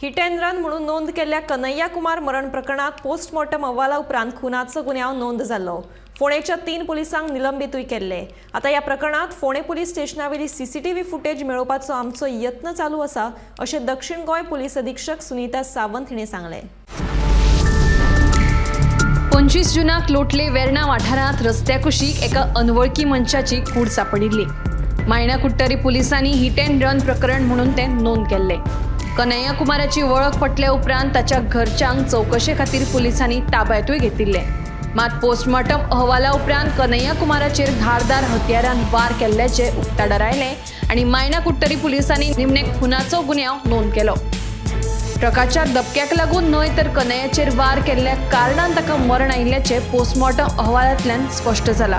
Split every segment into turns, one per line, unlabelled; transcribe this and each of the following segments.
Hit and run म्हणून नोंद केल्ल्या कन्हैया कुमार मरण प्रकरणात पोस्टमॉर्टम अहवाला उपरांत खुनाचो गुन्यांव नोंद जाल्लो. फोंडेच्या 3 पुलिसांक निलंबितूय केल्ले. आतां ह्या प्रकरणात फोंडें पुलीस स्टेशनावेली सीसीटीव्ही फुटेज मेळोवपाचो आमचो यत्न चालू आसा अशें दक्षिण गोंय पुलीस अधीक्षक सुनीता सावंत हिणें सांगलें.
25 जूनाक लोटले वेर्णा वाठारांत रस्त्या कुशीक एका अनवळखी मनशाची कूड सांपडिल्ली. मायणा कुडटरी पुलिसांनी हिट अँड रन प्रकरण म्हणून तें नोंद केल्लें. कन्हैया कुमाराची वळख पटल्या उपरांत ताच्या घरच्यांक चवकशे खातीर पुलिसांनी ताब्यांतूय घेतिल्लें. मात पोस्टमॉर्टम अहवाला उपरांत कन्हैया कुमाराचेर धारदार हत्यारान वार केल्ल्याचें उक्ताडार आयलें आनी मायणा कुडटरी पुलिसांनी निमणे खुनाचो गुन्यांव नोंद केलो. ट्रकाच्या धपक्याक लागून न्हय तर कन्हैयाचेर वार केल्ल्या कारणान ताका मरण आयिल्ल्याचें पोस्टमॉर्टम अहवालांतल्यान स्पश्ट जाला.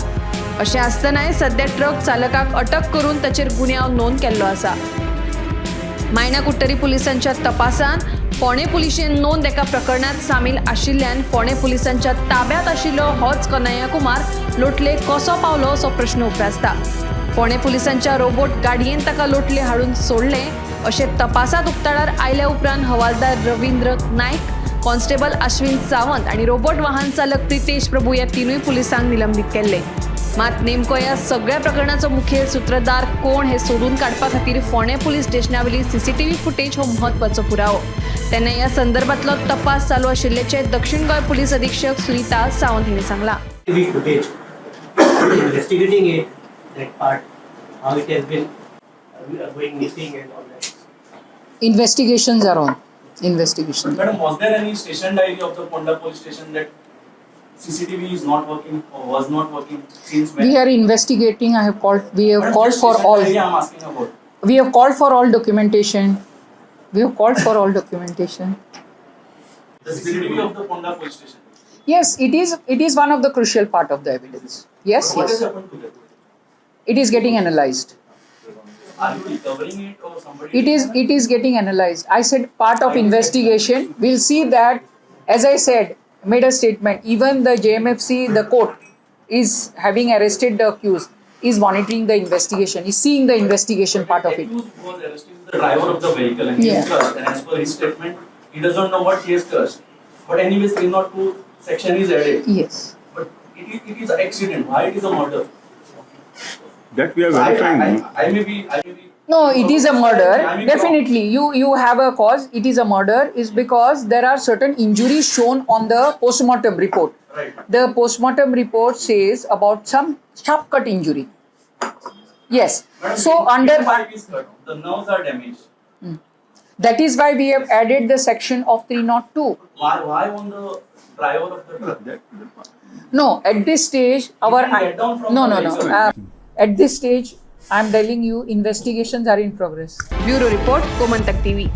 अशें आसतनाय सद्या ट्रक चालकाक अटक करून ताचेर गुन्यांव नोंद केल्लो आसा. मायणा कुडटरी पुलिसांच्या तपासांत फोंडें पुलिशेन नोंद एका प्रकरणांत सामील आशिल्ल्यान फोंडें पुलिसांच्या ताब्यांत आशिल्लो होच कन्हैया कुमार लोटले कसो पावलो असो प्रश्न उप्रासता. फोंडें पुलिसांच्या रोबोट गाडयेन ताका लोटले हाडून सोडलें अशें तपासांत उक्ताडार आयल्या उपरांत हवालदार रवींद्र नायक, कॉन्स्टेबल अश्विन सावंत आनी रोबोट वाहन चालक प्रितेश प्रभू ह्या तिनूय पुलिसांक निलंबीत केल्ले. मात नेमको ह्या सगळ्या प्रकरणाचो मुखेल सूत्रधार कोण हे सोदून काडपा खातीर फोंडें पुलीस स्टेशनावेली सीसीटीव्ही फुटेज हो म्हत्वाचो पुरावो. तेन्ना ह्या संदर्भातलो तपास चालू आशिल्ल्याचें दक्षिण गोंय पुलीस अधीक्षक सुनीता सावंत हांणी सांगलां.
TV footage, investigating it, that part, how it has been going missing and all that.
Investigations are on. Investigation.
Madam, was there any station diary of the Ponda police station that CCTV is not working or was not working since when?
We are investigating. I have called. We have
Madam,
called
which
for
station
all.
diary I am asking about.
We have called for all documentation. We have called for all documentation.
The CCTV of the Ponda police station.
Yes, it is. It is one of the crucial part of the evidence. Yes,
What
yes.
has happened to that?
It is getting analyzed.
Are you recovering it or somebody?
It is. It is getting analyzed. I said part of investigation. We'll see that. As I said, made a statement. Even the JMFC, the court, is having arrested the accused, is monitoring the investigation, is seeing the investigation part of it.
Accused was arrested the driver of the vehicle and he
Yeah.
is cursed. And as per his statement, he doesn't know what he has cursed. But anyways, 302 section is added.
Yes.
But it is an accident. Why it is a murder?
That we are
I,
verifying.
I,
No?
I may be.
No, it is a murder.
I may be wrong.
Definitely, you have a cause. It is a murder is because there are certain injuries shown on the postmortem report.
Right.
The postmortem report says about some sharp cut injury. Yes.
Madam,
So under
why it is cut? The nerves are damaged.
That is why we have added the section of 302.
Why on the driver of the truck?
No, at this stage, our
didn't get down from
no
the
no no.
vehicle.
At this stage, I am telling you, investigations are in progress.
Bureau report, Gomantak TV.